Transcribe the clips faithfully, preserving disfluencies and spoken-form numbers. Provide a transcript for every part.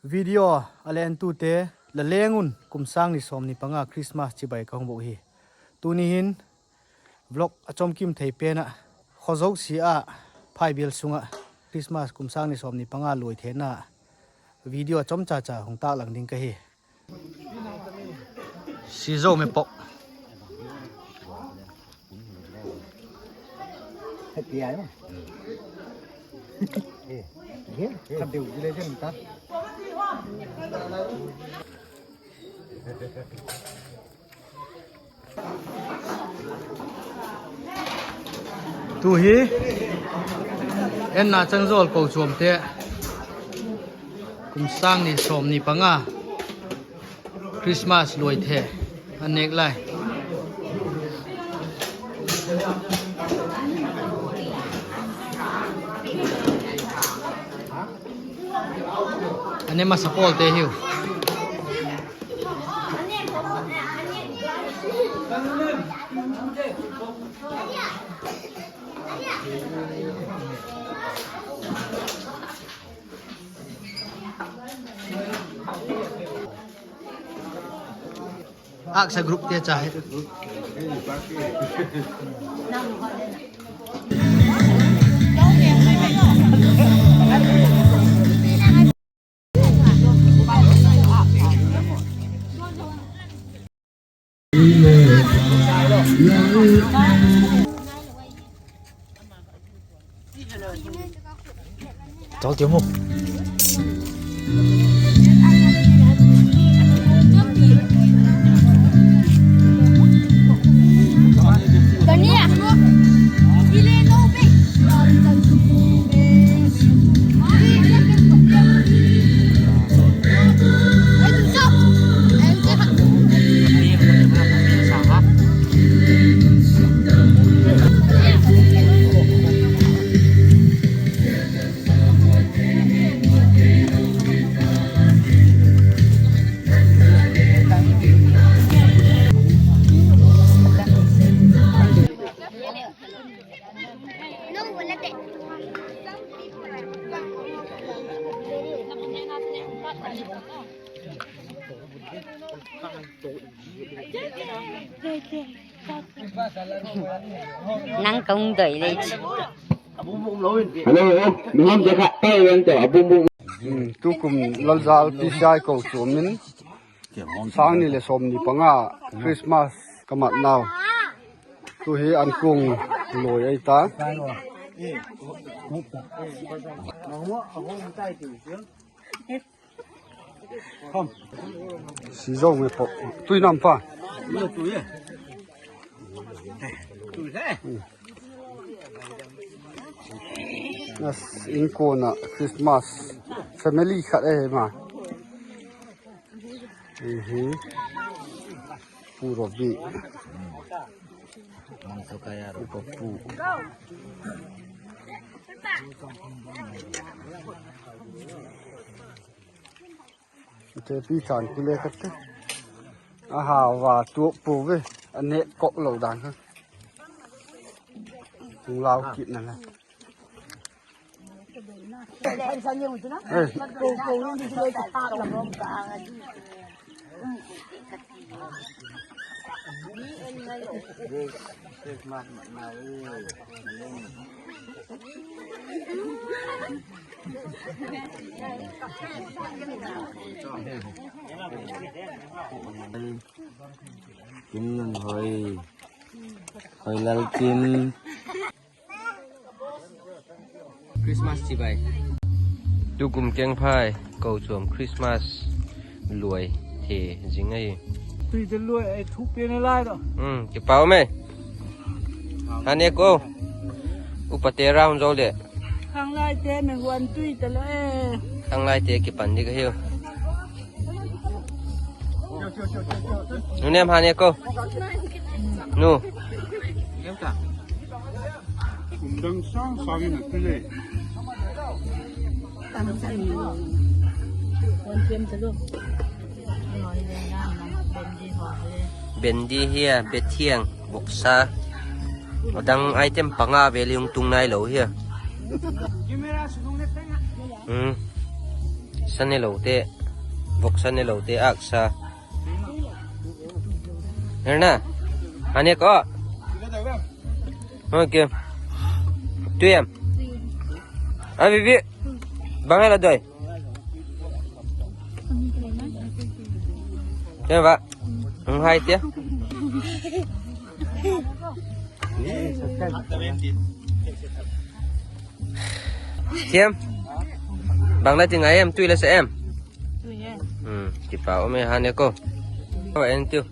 Video a lentute, la leng un kum sâng ni sawmni panga Christmas chibai ka hung bûk hi. Tuni hin vlog a chawmkim thei pen ah, khaw zosia ah, phaibial sung ah Christmas kum sâng ni sawmni panga luai thena video a chawm cha cha hung tâklang ding ka hi. Sizo me pawk. Tu hi En Nachangzawl kochuamte kum sâng ni sawmni panga Christmas luai the a nêk lai. A ne masa pawlte hiu. Aksa group te cha hi. Nang ka hung doi lei chu. Hello, nang hom te kha tai wen to a bum bum. Hmm, tukum Lalzal P C I kochuam in sâng ni le sawmni panga Christmas ka mat nau. Tu hi an kung loi ei ta. Sizo me pawk tui nam pa. As, inkuan ah Christmas family khat e ma. Hi hi. Pu Robi. Upa pu. Te pi chan ku le ka te. A hau va tuak pua ve. A nêk kawk lo dan kha. Hung lau kit na la. Kim Nun Hoi, Hoi Lal Kim. Christmas chibai. Tukum Kengphai kochuam Christmas luai the zing ahi. Tui te luai ai thu pe na lai to. Um, kipau me. Hane ko. Upate round zo le. Khanglaite me huan tui ta lo e. Khanglaite kipan dik ahiu. Nu nem hane ko. Nu. Kum dang sang sang in a tu le. Bendi hia, Bethiang, Boksa. A dang item panga vêl hung tung nai lo hia. Hmm. Sa ne lote, voksa ne lote aksa. Herna, ane ko. Okay. Tui em? A, Vivi. Bang hela doi. Ken va. Hung hai tia. Thiam. Bang la ti ngai em, tui la sa em? Tui e. Hmm, kipak um e ha ne ko. Ka va en tiu.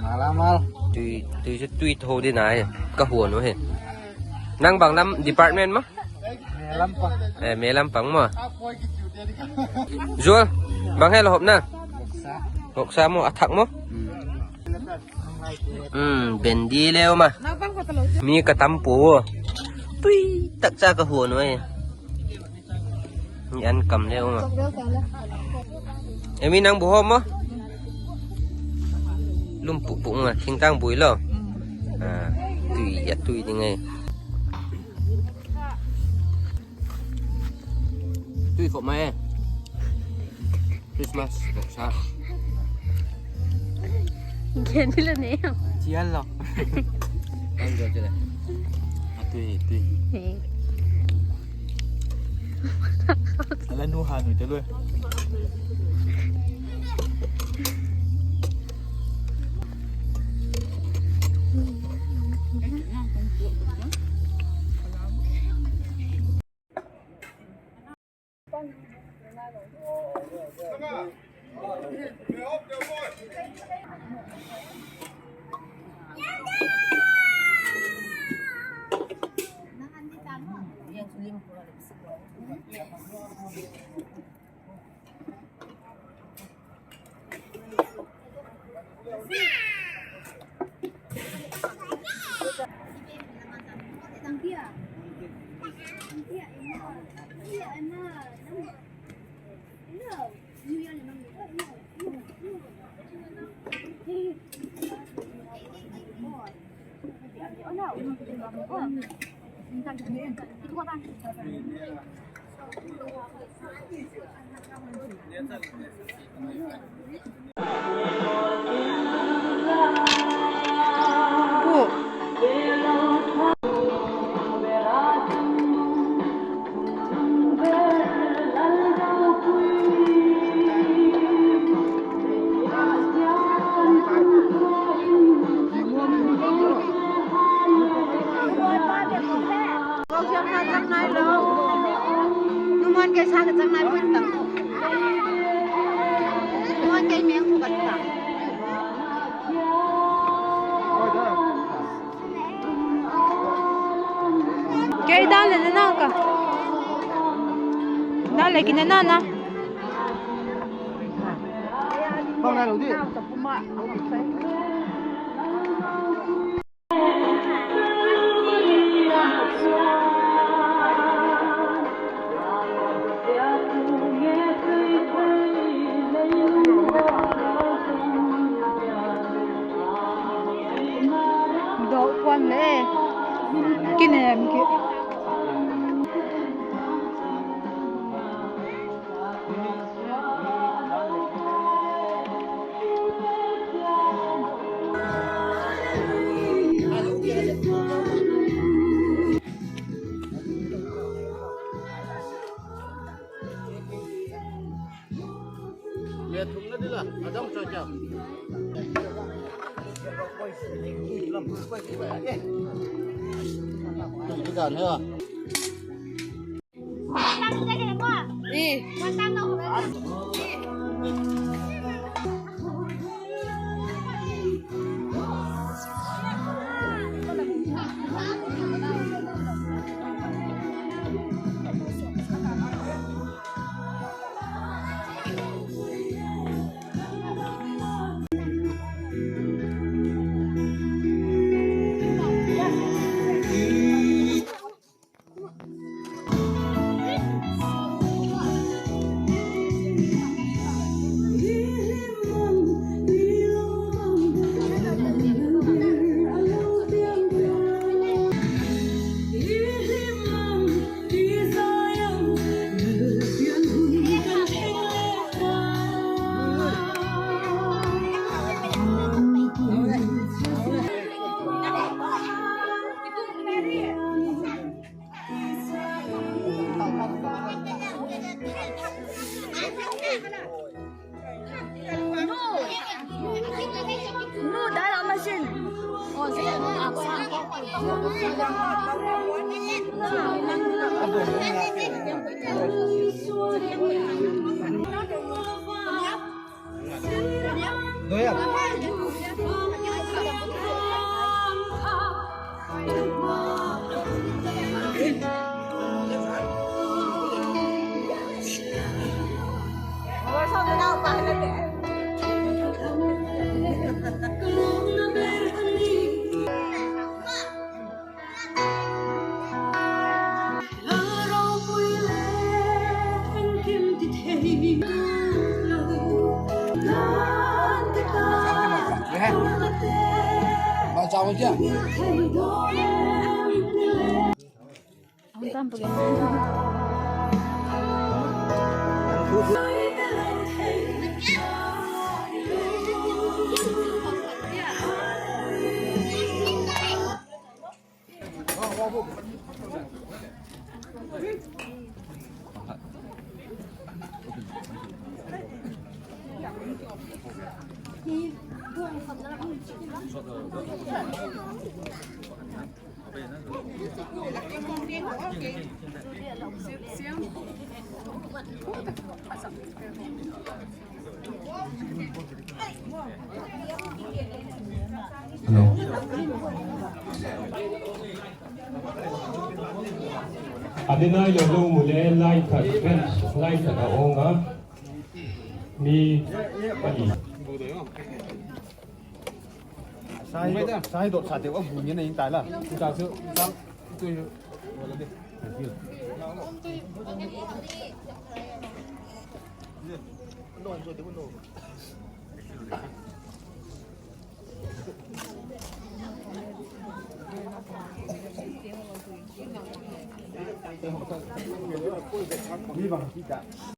Mal a mal. Tui, tui chu tui tho ding ahi. Ka huan u hi. Nang bang lam department maw? Me lam pang. Eh, me lam pang maw? Zual, bang hela hopna? Voksa. Voksa maw, a thak maw? Hmm. Hmm, bendi leu ma. Mi ka tam pua. Tui tak cha ka huan u e. Ni an kam leu ma. Emi nang bu hop maw? Lum puk puk nga, thingtang bui lo. Ah, tui, a tui ding e. Tui khop mai e. Christmas voksa. Gen ti la ne. Chian lo. Ang jo ti le. A tui, tui. He. Ala nu ha nu te lui. Numan kei sa ka chang nai pui tang. Numan kei meng phu ka ta. Kei dan le na ka. Dan le kine na na. Bang na lo di. Dawh puan le kinem ki. Hello. A dinai lo lo mu le lai khat, bench lai khat a awng a, mi pali. Sai, sai dot sa deu a bu ni na in tai la. Tu ta su, ta, tu.